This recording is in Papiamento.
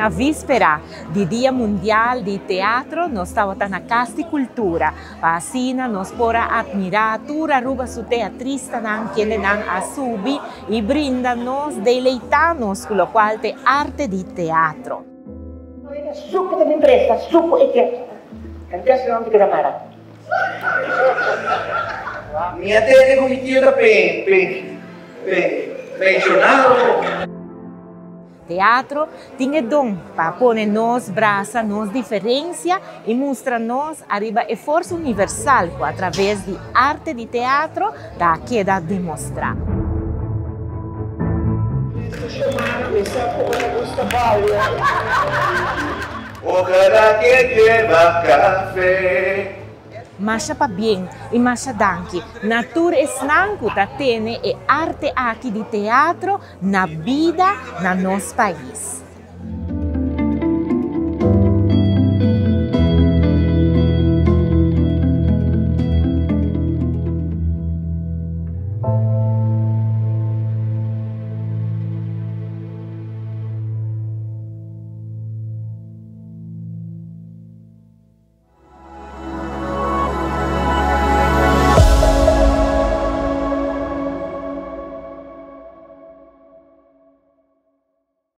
Na víspera di Dia Mundial di Teatro nos tabata na Cas di Cultura pa asina nos por a admira tur Aruba su teatristanan kendenan a subi y brinda nos, deleita nos cu locual t'e arte di teatro. Suku ta bin presta, suku e ke. Antes nan ta keda mara. Mi a tende ku mi tio ta pen, pen, pen, penshonado. Teatro tin e don pa pone nos brasa nos diferencia y mustra nos ariba e forsa universal cu a traves di arte di teatro ta keda demostra. Ojalá que llueva café. Masha pabien y masha danki na tur esnan cu ta tene e arte aki di teatro na bida na nos pais.